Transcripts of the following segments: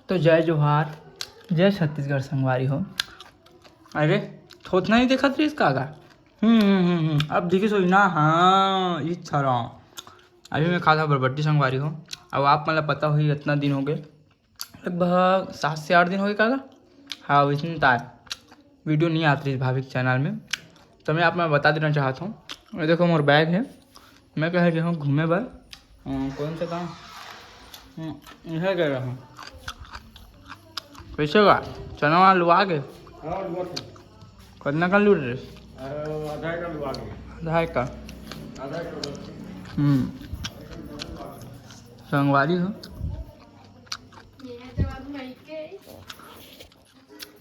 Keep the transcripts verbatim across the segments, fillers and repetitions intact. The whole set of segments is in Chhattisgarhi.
तो जय जोहार, जय छत्तीसगढ़ संगवारी हो। अरे, थोथना नहीं देखत रहिस का गा? हम्म, हम्म, हम्म, हम्म। अब दिखिस होही ना, हाँ, इच्छा रहा। अभी मैं खाता बरबट्टी संगवारी हो। अब आप मन ला पता होही, इतना दिन हो गए, लगभग सात से आठ दिन हो गए का गा? हाँ, इतने तार वीडियो नहीं आत रहिस भाभी के चैनल में। तो मैं आप मन बता देना चाहत हूँ, ये देखो मोर बैग है, मैं कहे गए हूँ घूमे बर। अ, कौन से गाँव? हम्म, इधर गए रहूँ। कैसे बा? चना वना लुआ गे? हाँ, लुआ थे। कितना का लूट रहे? अरे, आधा एकड़ लुआ गे। आधा एकड़? आधा एकड़। हम्म। संगवारी हो।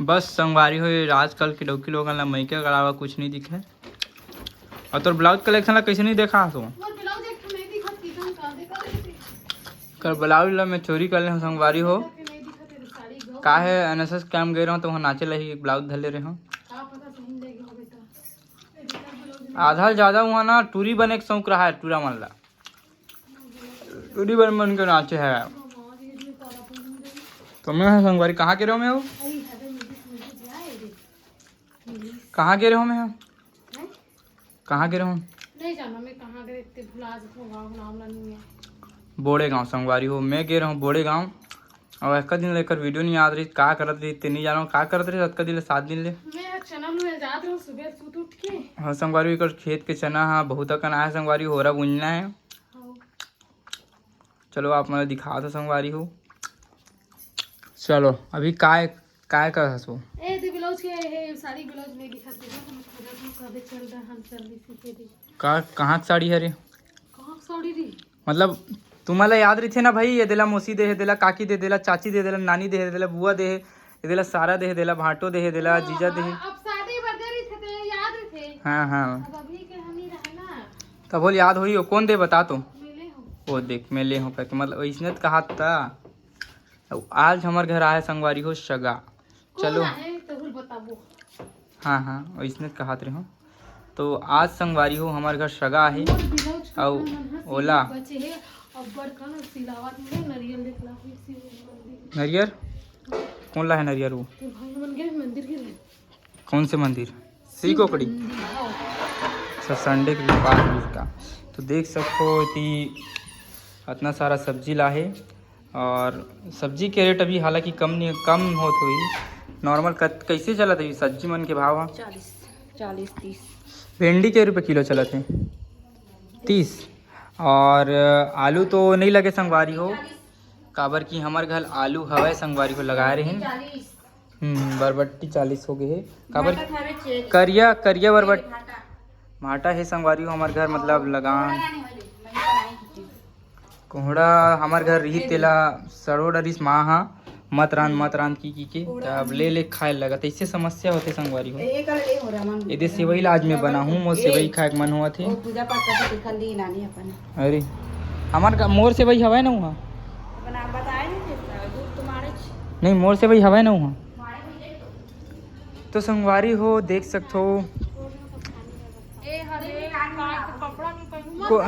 बस संगवारी हो, ये आजकल के डौकी लोगन ला मइके के अलावा कुछ नहीं दिखे। और तोर ब्लाउज कलेक्शन ला कैसे नहीं देखा हसो? मोर ब्लाउज एक ठो नहीं दिखत, किशन का देखा रहते। कर ब्लाउज ला मैं चोरी कर ले हूँ संगवारी हो। नहीं दिखत है साड़ी गो। का है, एनएसएस कैंप गए रहूँ तो वहाँ नाचे ला ही ब्लाउज धर ले रहे हूँ। का पता सही लगे हो बेटा। आधा ले ज्यादा वहाँ ना टूरी बने के शौक रहा है, टूरा मन ला। टूरी बन बन के नाचे है। तो मैं संगवारी, कहाँ के रहो मैं हो? कहाँ गे रहे हो मैं? हैं? कहाँ गे रहे हो? नहीं जाना मैं कहाँ गए, इतने भुला जाता हूँ, गाँव नाम ला नहीं है। बोड़े गाँव संगवारी हो, मैं गे रहे हूँ बोड़े गाँव। और एक दिन लेकर वीडियो नहीं आत रही, का करत रही, ते नहीं जानो का करत रही, अतका दिन ले, सात दिन ले। मैं चना लुए जात रहूँ सुबह सुत उठ के। हाँ संगवारी, एकर खेत के चना हा बहुत अकन आए संगवारी, होरा बुनना है। हाँ। चलो आप मन दिखा दो संगवारी हो। चलो अभी काय, काय कर हसो? ए, दे ब्लाउज के, हे, साड़ी ब्लाउज नहीं दिखत हे, हम खोजत हूँ, कबे चल रहा, हम चल रही सीखे दे। का, कहाँ के साड़ी हरे? कहाँ के साड़ी रे? मतलब, तुम्हाला याद रहिथे ना भाई, ये देला मौसी दे, ये देला काकी दे, देला चाची दे, देला नानी दे, देला बुआ दे, ये देला सारा दे, देला भाटो दे, देला जीजा दे। अब शादी बर दे रहिथे, तो ये याद रहिथे। हाँ, हाँ। अब अभी के हम ही रहे ना। तब बोल याद होई, वो कौन दे बता तो। मिले हो। वो देख, मैं ले हूँ करके, मतलब, इसने तो कहा था। अब आज हमर घर आए संगवारी हो सगा। चलो। कौन आए, तहुल बताबो। हाँ, हाँ, वैसने कहत रहे हो। तो आज संगवारी हो हमर घर सगा आहे। मोर ब्लाउज अउ कपड़ा मन ह ओला सिलवा बचे हे, अब्बड़ कन सिलावत हे, नरियल देख ला, फिर शिव मंदिर। नरियर? कौन ला है नरियर वो? तो भाई मन गए मंदिर के लिए। कौन से मंदिर? श्री कोकड़ी? मंदिर, हाँ। अच्छा, संडे के व्यापार मिलता। तो देख सकते हो, इतनी, इतना सारा सब्जी ला है। और सब्जी के रेट अभी हालांकि कम नहीं, कम होत होही। नॉर्मल कत-, कैसे चलत है सब्जी मन के भाव ह? चालीस, चालीस, तीस। भिंडी के रुपये किलो चलत है? तीस। और आलू तो नहीं लगे संगवारी हो, काबर कि हमर घर आलू हवय संगवारी हो, लगाए रहिन। चालीस। हम्म, बरबट्टी चालीस हो गए हे। काबर? भाटा खावे चेरी। करिया, करिया बरबट-, भाटा। भाटा हे संगवारी हो हमर घर, मतलब, लगान। कोहड़ा नहीं होले, मैं बनाई थी। कोहड़ा हमर घर रही, तेला सड़ो डरिस माँ हा, "मत रांध, मत रांध" की, की के। कोहड़ा तब ले, ले खाए लगा, तैसे समस्या होते संगवारी हो। ए, एकर ए हो रहा मन। एदे सेवई ला आज मैं बनाहूँ, मोर ए। सेवई खाए के मन हुआ थे। ओ, पूजा पाठ करके दिखा ली नानी अपन। अरे, हमर का, मोर सेवई हवय ना वहाँ? बना, बताए नहीं थे, दूध तुम्हारे छ- नहीं, मोर सेवई हवय ना वहाँ? तो संगवारी हो, देख सकथो। ए, हरे, का कपड़ा नहीं पहनू। को-,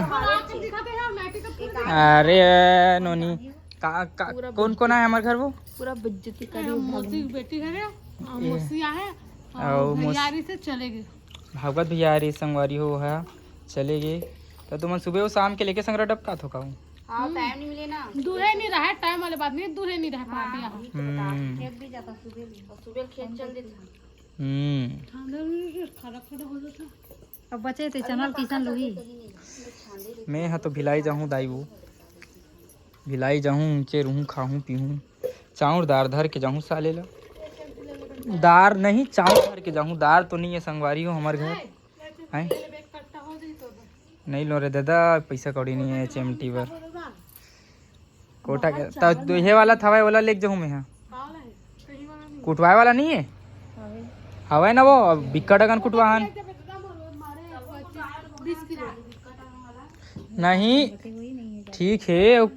अरे नोनी, का, का, पूरा कौन, कौन आए हमर घर वो? पूरा बेइज्जती ए, करी मौसी के बेटी हरे, ए। मौसी आए, अउ मौस- भैयारी से चले गए। भागवत भैयारी संगवारी हो हा, चले गए। तो तुमन सुबह वो शाम के लेके संगरा डबका थो का? हाँ, हम्म। टाइम नहीं मिले ना। दूहे नहीं रहा, टाइम वाले बात नहीं, दूहे नहीं रहा हाँ, पार्टी यहाँ। हम्म। खेत भी जाता सुबह में, और सुबह खेत चल देता। हम्म। ठंडा में खड़ा खड़ा हो जाता। अब बचे थे चनल किसन लोही। मैं हा तो भिलाई जाहूँ दाई वो। भिलाई जाहूँ, ऊँचे रहूँ, खाहूँ, पीहूँ। चाउर दार धर के जाहूँ साले ला। दार नहीं, चाउर धर के जाहूँ। दार तो नहीं है संगवारी हो हमर घर। हैं? नहीं लो रे दादा, पैसा कौड़ी नहीं है एच एम टी बर। कोटा के, त ये वाला थवय, ओला लेके जाहूँ मैं हा। कुटवाए वाला नहीं है? हवय ना वो, बिक्कट अकन कुटवाहन। नहीं, ठीक है।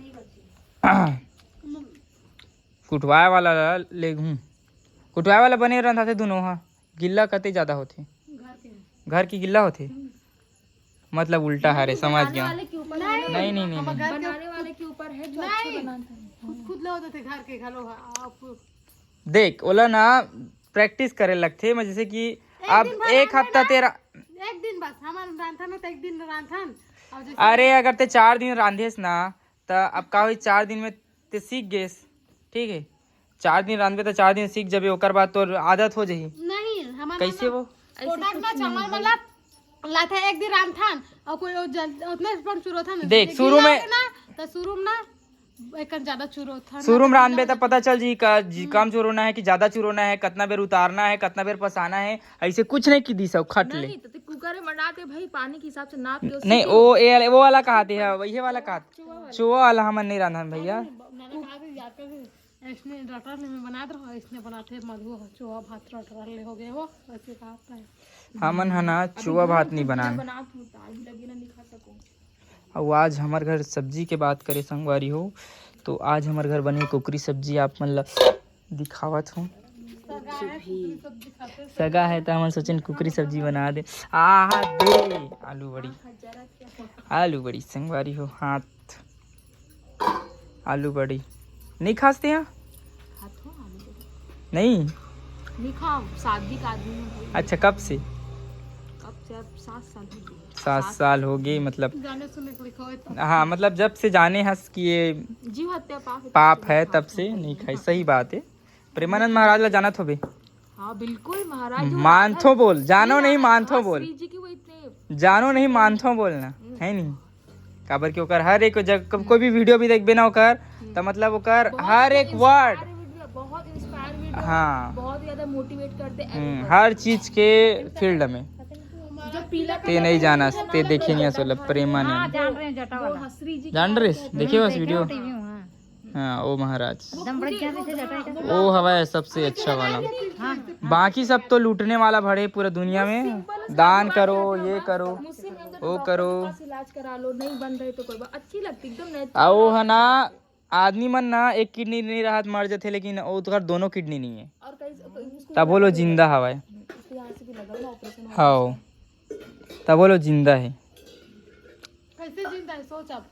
कुटवाए वाला ला लेगहूँ। कुटवाए वाला बने रंधाथे दुनों हा। गिल्ला कते जादा होथे? घर के। घर की गिल्ला होथे? हम्म। मतलब उल्टा हरे, समझ गया। बनाने वाले के ऊपर है। नहीं, नहीं, नहीं, नहीं। बनाने वाले के ऊपर है, जो अच्छे बनाते हैं। खुद ले होते थे घर के घलो। आप देख, ओला ना प्रैक्टिस करे लगथे, मैं जैसे कि एक अब दिन भर एक रांधे हफ्ता ना। तेरा एक दिन बस, हमन रांधथन ना, तो एक दिन रांधथन। और जैसे अरे, अगर ते चार दिन रांधेस ना, त अब का होई, चार दिन में ते सीख गेस, ठीक है? चार दिन रांधबे त चार दिन सीख जबे, ओकर बाद तोर आदत हो जाही। नहीं, हमन कैसे ना वो? कोटक ना चावल वाला लाथे, एक दिन रांधथन और कोई वो जल-, उतने पर चुरोथन। देख, एक शुरू दिन में लागे ना, तो शुरू में ना एक ज्यादा चुरोथन। शुरू में रांधबे त पता चल जी का जी, हम्म। कम चुरोना है कि ज्यादा चुरोना है, कितना बेर उतारना है, कितना बेर पसाना है, ऐसे कुछ नहीं कि दी सब खट ले। नहीं, तो ते कुकर में बनाते भाई, पानी के हिसाब से नाप के उससे नहीं, फिर वो ए, वो वाला कहाते हैं, वही वाला कहाते। चुआ वाला। चुआ वाला हमन नहीं रांधन भैया। मैंने कहा कि याद कर, इसने रटर ले में बनात रहो, इसने बनाते मधु हो, चुआ भात रटर ले हो गए वो, ऐसे कहा था। हमन ह ना चुआ भात नहीं बनान। बनात हूँ, तार भी लगे ना, नहीं खा सको। अउ आज हमर घर सब्जी के बात करे संगवारी हो, तो आज हमर घर बने कुकरी सब्जी, आप मन ला दिखावत हूँ। सगा है तो हमन सोचेन कुकरी सब्जी बना दे। आहा दे आलू बड़ी, आलू बड़ी संगवारी हो, हाथ आलू बड़ी नहीं खास ते यहाँ? खात हो आलू बड़ी? नहीं। नहीं खाओ, शादी का आदमी हूँ भाई। अच्छा, कब से? कब से? अब सात साल हो गए। सात सात साल हो गए, मतलब। जाने सुने के लिखा हुआ है तो। हाँ, मतलब जब से जाने हस कि ये जीव हत्या पाप है, पाप है, तब से नहीं खाई। सही बात है। प्रेमानंद महाराज ला जानत होबे? हाँ, बिल्कुल महाराज, वो मानथो राधा बोल, जानो नहीं, नहीं, मानथो हाँ, बोल। श्री जी की वो इतने जानो नहीं, मानथो बोलना, हम्म। है नहीं? काबर कि ओकर हर एक जगह, कोई भी वीडियो भी देखबे ना ओकर, हम्म। तो मतलब ओकर बहुत हर एक इंस्पायर वर्ड। वीडियो, बहुत इंस्पायर वीडियो, हाँ। बहुत ज्यादा मोटिवेट करते हैं हम्म, everyone। हर चीज के फील्ड में। जो पीला ते नहीं जाना, ते देखे नहीं असल प्रेमानंद। हाँ, जान रहे हैं, जटा वो वाला। हसरी जी जान रहे, देखे बस वीडियो। टीवी में, हाँ। हाँ, ओ महाराज। एकदम बढ़िया से जटा है। ओ हवा है सबसे अच्छा वाला। हाँ। बाकी सब तो लूटने वाला भरे पूरा दुनिया में। दान करो, ये करो, वो करो। इलाज करा लो, नहीं बन रहे तो कोई बात, अच्छी लगती एकदम natural। आ, वो है ना, आदमी मन ना एक किडनी नहीं रहत, मर जाथे, लेकिन ओकर दोनों किडनी नहीं है। और कई, कई, उसको तब बोलो जिंदा हवा है। उसको यहाँ से भी लगा ना, ऑपरेशन हो हाँ। तब बोलो जिंदा है। कैसे जिंदा है, सोच अब।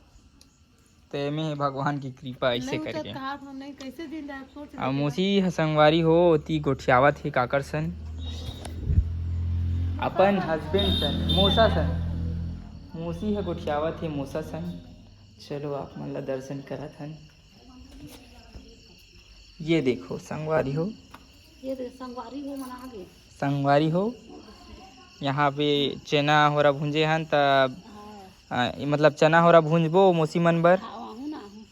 ते में हे भगवान की कृपा ऐसे नहीं करके। उचत कहा था, नहीं, कैसे जिंदा है, सोच अब ले। मौसी ह संगवारी हो, ओती गोठियावत हे काकर सन, अपन हस्बैंड सन, मोसा सन। मौसी ह गोठियावत हे मोसा सन। चलो, आप मन ला दर्शन करत हन। ये देखो संगवारी हो, ये दे, संगवारी हो मन आगे। संगवारी हो, यहाँ पे चना होरा भूंजे हन, त, हाँ। आ, मतलब चना होरा भूंजबो मौसी मन बर। हाँ, आहू ना, आहू।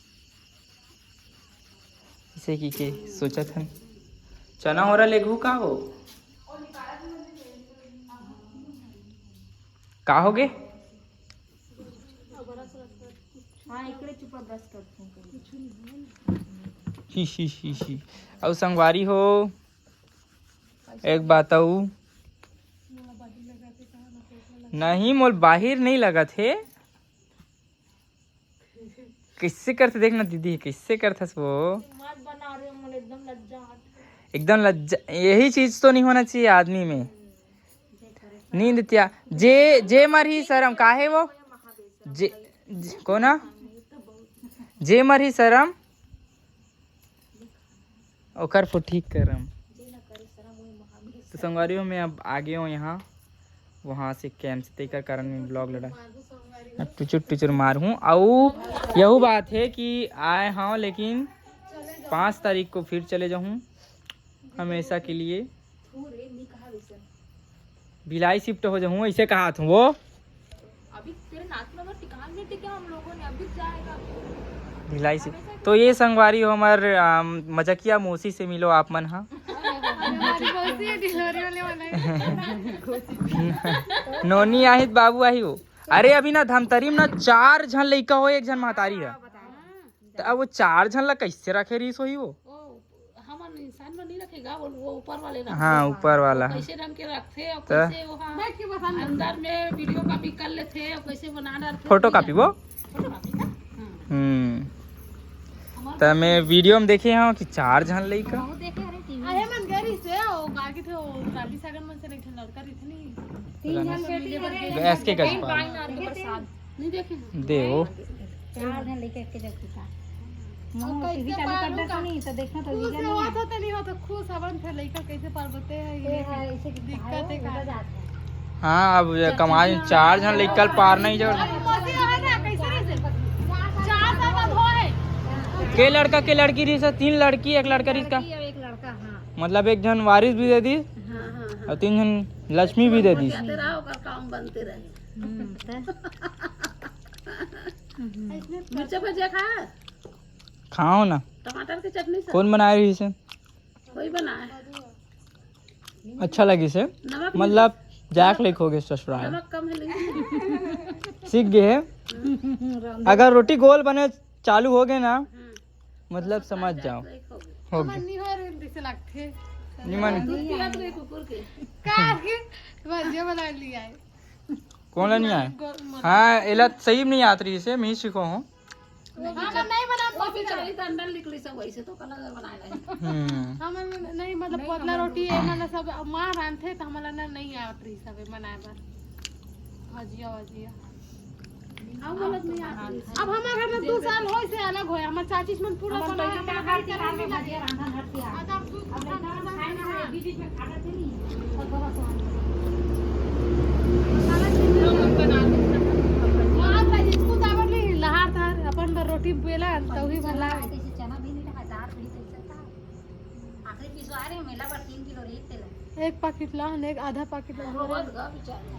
इसे की के सोचत हन, चना होरा लेगहू का हो? का हो गे? हाँ, एकरे चुपा ब्रश करथूं। ही, ही, ही, ही। अउ संगवारी हो, एक बात अउ। नहीं, मोल बाहिर नहीं लगत हे। कैसे करथे देखना दीदी, कैसे करथस वो? मत बना रहे हो, मोला एकदम लज्जा आत हे। एकदम लज्जा, यही चीज तो नहीं होना चाहिए आदमी में। नींद त्याग, जे, जे मरही शरम, काहे वो? जे, जे, कोना? जे मरही शरम, ओकर फुटही करम। तो संगवारी हो, मैं अब आ गया हूँ यहाँ, वहाँ से कैंप से, तेकर कारण मैं ब्लॉग लड़ा। अब टुचुर टुचुर मार हूँ। अउ यहू बात है कि आए हूँ, लेकिन पाँच तारीख को फिर चले जाऊँ हमेशा के लिए। भिलाई शिफ्ट हो जाऊँ, ऐसे कहा था वो। अभी तेरे नाक में अगर टिकान नहीं टिका, हम लोगों ने अभी जाएगा। भिलाई शिफ्ट। तो ये संगवारी हो हमार, अम, मजकिया मौसी से मिलो आप मन हा। हमारी मौसी है, डिलीवरी होने वाला है। नोनी आही त बाबू आही हो। अरे अभी ना धमतरी में ना चार झन लइका हो, एक झन महतारी है। त अब वो चार झन ला कैसे रखे रहीस होही वो? ओ, हमन इंसान में नहीं रखेगा, वो, वो ऊपर वाले रखथे। हाँ, ऊपर वाला। कैसे ढंग के रखथे और त? कैसे वो, हाँ, बैठ के बता ना। अंदर में वीडियो कॉपी कर लेथे और कैसे बना डालथे। फोटो कॉपी वो? फोटो कॉपी ना? हाँ। हम्म। हमारे त मैं वीडियो में देखे हूँ कि चार झन लइका। हाँ, वो देखे, अरे टीवी। अरे मन गरी से, वो का के थे, वो राबी सागर मन से एक ठन लड़का रहिथे नहीं। तीन झन बेटी हरे। गैस के गजबा। बाई नार के प्रसाद। नहीं देखे हैं? दे वो। चार झन लइका एक के जगह था। टीवी चालू कर देता नहीं तो देखना तो खुश होत हो तो नहीं होत हो, खुश हवन, फिर लइका कैसे पालबो ते है, ये है, इसे दिक्कत है का? हाँ, अब ये कमाई चार झन लइका पार नहीं जाओ। अभी मौसी है ना, कैसे रहे से? चार साल बाद हो है। के लड़का के लड़की रही से, तीन लड़की एक लड़का रही का? लड़की और एक लड़का, हाँ। मतलब एक झन वारिस भी दे दी हाँ, हाँ, हाँ। और तीन झन लक्ष्मी भी दे दी। जाते रहो, ओकर काम बनते रहे। हम्म, ते। मिर्चा भजिया खा? खाओ ना। टमाटर के चटनी से? कौन बनाए रही से? वही बनाए। अच्छा लगी से? नमक नहीं? मतलब जाक लेक हो गए ससुराल। नमक कम है लेकिन। सीख गए है। अगर रोटी गोल बने चालू हो गए ना, हम्म। मतलब समझ जाओ। हो गए। नहीं हो रहे, जैसे लगते। निमन। दूध पिया तो कुकुर के। का के? भजिया बना लिया है। कौन ला नहीं आए? हाँ, एला सही में नहीं आत रही से, मैं ही सीखो हूँ। हाँ, मैं नहीं बना वो बेचारी तो अंदर निकली सब वैसे तो कलर बना ले। हम्म। हम नहीं, मतलब, पतला रोटी, ये मतलब सब माँ रांधथे तो हमला ना नहीं आवत रही सब बनाए बर। भजिया, भजिया। हम बोलत नहीं आवत रही। अब हमारे घर में दो साल होय से अलग होय, हमार चाची मन पूरा हम बना, पहले हमार का घर के घर में भजिया रांधन हट गया। अब दूध अब लड़का खाए ना, बीच बीच में खाना चाहिए। और बड़ा स्वाद। लहार था, स्कूल जावत नहीं, लहार था, अपन बर रोटी बेला, तौही भर ला। कैसे चना भी नहीं रहा, दाल भी कैसे था। आखिरी पिसवा रहे, मेला पर तीन किलो रेट तेला। एक पैकेट ला, एक आधा पैकेट ला। रोज गा बेचारे।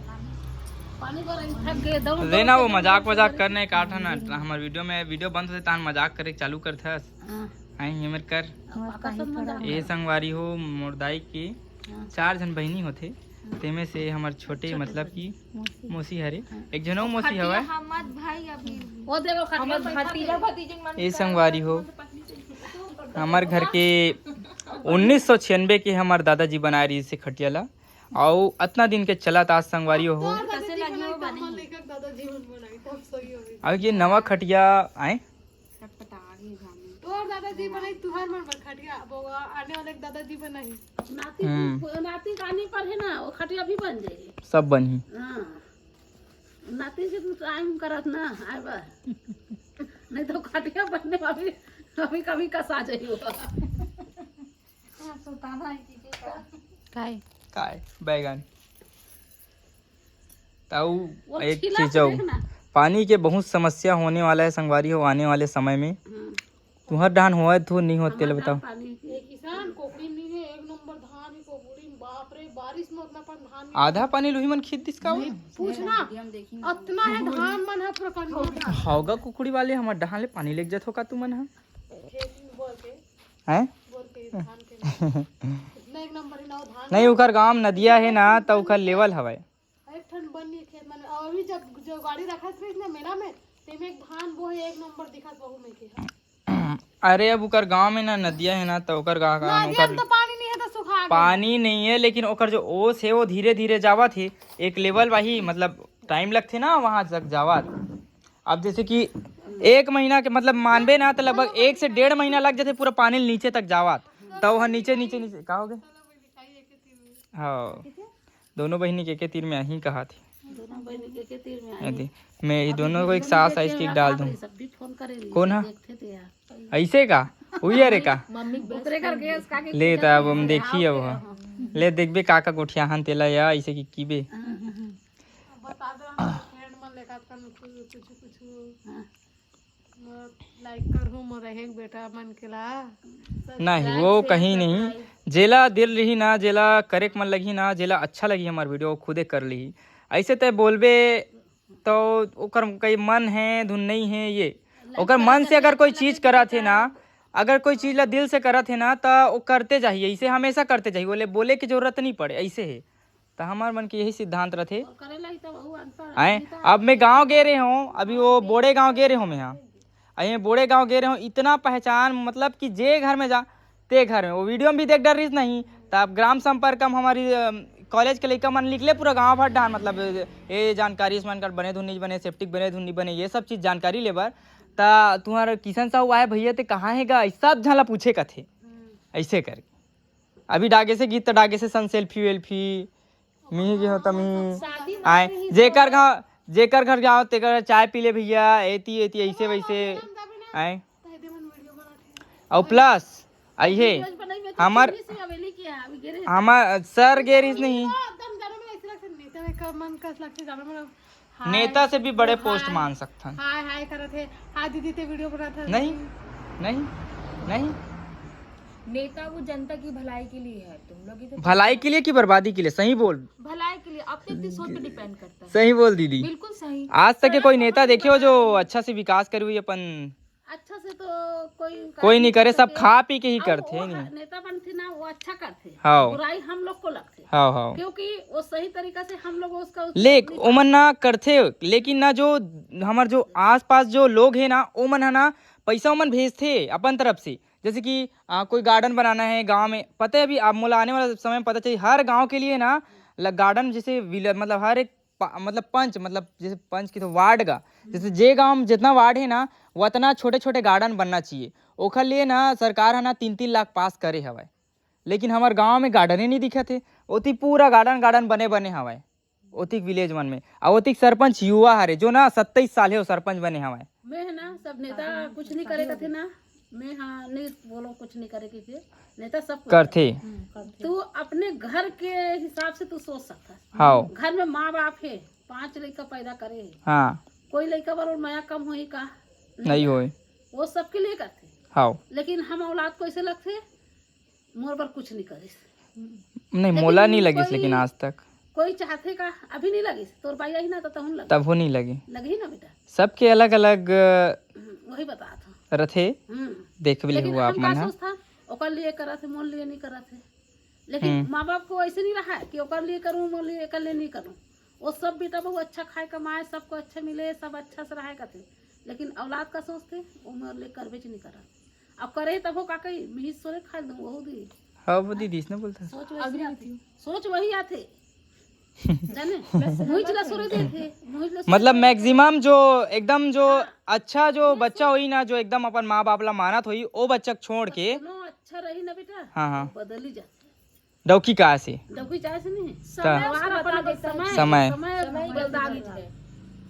पानी भर थक गए, दौड़, दौड़ देना के वो दौड़ मजाक के वजाक दौड़। करने का था ना, हमारे वीडियो में, वीडियो बंद होते तान मजाक करे चालू करथस। हाँ। आई ये मेर कर। अब पापा सब मजाक ए करत। संगवारी हो मोर दाई के हाँ। चार झन बहिनी होथे, हाँ। तेमे से हमर छोटे छोटे मतलब बहिनी। कि मौसी। मौसी हरे, हाँ। एक झन अउ मौसी खटिया हवय। हमर भाई अभी। वो देखो खटिया हमर बैठा भतीजा है। भतीजिन मन ए संगवारी हो, हमर घर के उन्नीस सौ छियानवे के हमर दादाजी बनाए रहिस हे खटिया ला, अउ अतना दिन के चलत आज संगवारी हो। तोर दादाजी कैसे लगी बनाई, वो बनी? हमर लेखक दादाजी मन बनाई, तब सही होही। अब ये नवा खटिया आए, छटपटा गई घाम में। तोर दादाजी बनाई, तुहार मन बर खटिया, अब वो आने वाले दादाजी बनाई। नाती हम्म। को-, नाती कानी पर है ना, वो खटिया भी बन जाए। सब बनही। हाँ। नाती से तू टाइम करत ना, आए बा। नहीं तो खटिया बनने में अभी, अभी कभी कसा जाई वो। हाँ, सुताना है किसी का। काय? काय? बैगन। ताऊ वो एक छिलक चीज अउ, देखना। पानी के बहुत समस्या होने वाला है संगवारी हो, आने वाले समय में। हम्म। तुहर डहान होवत हो, नहीं होत, तेला हमार बताओ। डहान पानी के। ए किसान, कोकड़ी नहीं है, एक नंबर धान ही कोकड़ी, बाप रे, बारिश में उतना पानी धान नहीं आधा पानी लुही मन खींच दिस का वो? नहीं, पूछ ना, अतना है धान मन है पूरा कंडोल। हावगा कुकड़ी वाले, हमर डहान ले पानी लेके जत हो का तुमन ह? खेत में बोर के, हैं? बोर के धान के। इतना एक नंबर है ना वो धान। नहीं, ओकर गांव नदिया है ना, त ओकर लेवल हवय। एक ठन बन नहीं खेत मन में। और अभी जब जो गाड़ी रखत रहिस ना मेला में, तेमे एक धान बोहे एक नंबर दिखत बहू में के। अरे, अब ओकर गांव में ना नदिया है ना, तो ओकर गा-, गांव नदिया ओकर में तो पानी नहीं है, तो सुखा गया। पानी नहीं है, लेकिन ओकर जो ओस है, वो धीरे-धीरे जावत है। एक लेवल वही, मतलब, टाइम लगथे ना वहां तक जावत। अब जैसे कि एक महीना के, मतलब, मानबे ना, तो लगभग एक से डेढ़ महीना लग जाथे पूरा पानी नीचे तक जावत। तो वह नीचे, नीचे, नीचे, का हो गया? हाँ, दोनों बहिनी के, के तीर में आही कहा थे। दोनों बहिनी के, के तीर में आही। मैं ये दोनों को एक सास आइस के डाल दूं। सब भी फोन करे रही, कौन है? देखते थे यार। ऐसे का? हुई है रे का? मम्मी ओकरे घर गैस का के ले, त अब हम देखी अब। ले, देखबे का का गोठियाहन तेला या, ऐसे की कीबे। बता दो, हम फ्रेंड मन लेकर कुछ, कुछ, कुछ। हाँ। मोर लाइक करहु, मोर रहेक बेटा मन के ला। नहीं, वो कहीं नहीं। जेला दिल रही ना, जेला करेक मन लगही ना, जेला अच्छा लगही हमार वीडियो, वो खुदे कर लिही। ऐसे तय बोलबे तो ओकर कई मन है, धुन नहीं है, ये ओकर मन से अगर कोई चीज करत है ना, अगर कोई चीज ला दिल से करत है ना, तो वो करते जाही, ऐसे हमेशा करते जाही। बोले, बोले की जरूरत नहीं पड़े, ऐसे है। त हमर मन के यही सिद्धांत रथे। और करे ला ही तो वहू अनपढ़ आए, आदमी तो अब मैं गांव गे रहे हूँ, अभी वो बोड़े गांव गे रहे हूँ मैं, हाँ, अभी मैं बोड़े गांव गे रहे हूँ, इतना पहचान, मतलब कि जे घर में जा, ते घर में, वो वीडियो में भी देख डर रही नहीं, तब ग्राम संपर्क हम हमारी, अम, कॉलेज के लइका मन निकले पूरा गांव भर डाहन, मतलब, ए जानकारी इस मन कर बने धुन नहीं बने, सेप्टिक बने धुन नहीं बने, ये सब चीज जानकारी लेबर, त तुम्हारा किशन साहू आए भैया ते कहाँ है गा, सब झन ला पूछे कथे, ऐसे करके। अभी डागे से गीत, डागे से सन सेल्फी वेल्फी, मिही के होता मिही। आए, जेकर घर, जेकर घर जाओ, तेकर चाय पी ले भैया, एती, एती, ऐसे वैसे। आए। अउ प्लस आई हे, हमर हमर सर गे रहिस नहीं। नेता से भी बड़े पोस्ट मान सकथन। हाय हाय करत हे। हाय दीदी ते वीडियो बनात हे। नहीं, नहीं, नहीं। नेता वो जनता की भलाई के लिए है, तुम लोग इधर भलाई के लिए कि बर्बादी के लिए? सही बोल। भलाई के लिए, अपने अपनी सोच पे डिपेंड करता है। सही बोल दीदी। बिल्कुल सही। आज तक के कोई नेता देखे हो जो अच्छा से विकास करे हुए अपन? अच्छा से तो कोई कोई नहीं करे, सब खा पी के ही करथे। नहीं, नेता बनथे ना, वो अच्छा करथे। हाँ। बुराई हम लोग को लगथे। हाँ, हाँ। क्योंकि वो सही तरीका से हम लोग उसका ले ओमन ना करथे, लेकिन ना जो हमर जो आसपास जो लोग हे ना, ओमन है ना, पैसा ओमन भेजथे अपन तरफ से। जैसे कि आ, कोई गार्डन बनाना है गांव में, पता है अभी आप मोला आने वाला समय में पता चली, हर गांव के लिए ना गार्डन, जैसे विलेज मतलब हर एक मतलब पंच, मतलब जैसे पंच की तो वार्ड का, जैसे जे गांव में जितना वार्ड है ना, वो इतना छोटे छोटे गार्डन बनना चाहिए। ओखर लिए ना सरकार है ना तीन तीन लाख पास करे हवय, लेकिन हमारे गांव में गार्डन ही नहीं दिखा थे। ओती पूरा गार्डन गार्डन बने बने हवय ओतिक विलेज मन में। और ओतिक सरपंच युवा हरे जो ना सत्ताईस साल है वो सरपंच बने हवय। मैं है ना सब नेता कुछ नहीं करे कथे ना, मैं हाँ नहीं बोलो कुछ नहीं करे के फिर नेता सब कुछ करथे। तू अपने घर के हिसाब से तू सोच सकता है। हाँ। घर में माँ बाप है, पांच लड़का पैदा करे है। हाँ। कोई लड़का बर मया कम होई का? नहीं होए। वो सबके लिए करथे। हाँ। लेकिन हम औलाद को ऐसे लगथे मोर बर कुछ नहीं करिस। नहीं, मोला नहीं लगिस लेकिन आज तक। कोई चाहथे का? अभी नहीं लगिस। तोर बाई आई ना तो तहूं लगे। तभो नहीं लगे। लगही ना बेटा। सबके अलग अलग वही बतात हो। रथे। देख भी लेकिन हुआ आप मन हा। ओकर लिए करत है, मोर लिए नहीं करत है। लेकिन माँ बाप को ऐसे नहीं रहा है कि ओकर लिए करूँ, मोर लिए, एकर लिए नहीं करूँ। वो सब बेटा बहू अच्छा खाए कमाए, सबको अच्छा मिले, सब अच्छा से रहे करते। लेकिन औलाद का सोचते वो मोर लिए करबे नहीं करत। अब करे तब हो का कही, मिहिस सोरे खा लूं, वहू दी। हाँ, वो दीदी इसने बोलता है। सोच वही आथे। सोच वही आथे। जाने? मुझ ला सोरे देथे, मुझ ला सोरे मतलब देथे। मैक्सिमम जो एकदम जो हाँ। अच्छा जो बच्चा होई ना, जो एकदम अपन माँ बाप ला मानत होई, ओ बच्चा छोड़ के। अच्छा रही ना बेटा, हाँ, हाँ। बदली जाथे। डौकी कहाँ से? डौकी चाहे से नहीं। समय समय। समय।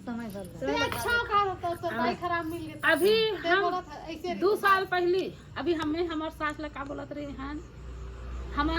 समय। अच्छा का होता, समय खराब मिल गया। अभी हम दो साल पहले, अभी हमें हमारे सास ला का बोलत रहे हैं, हम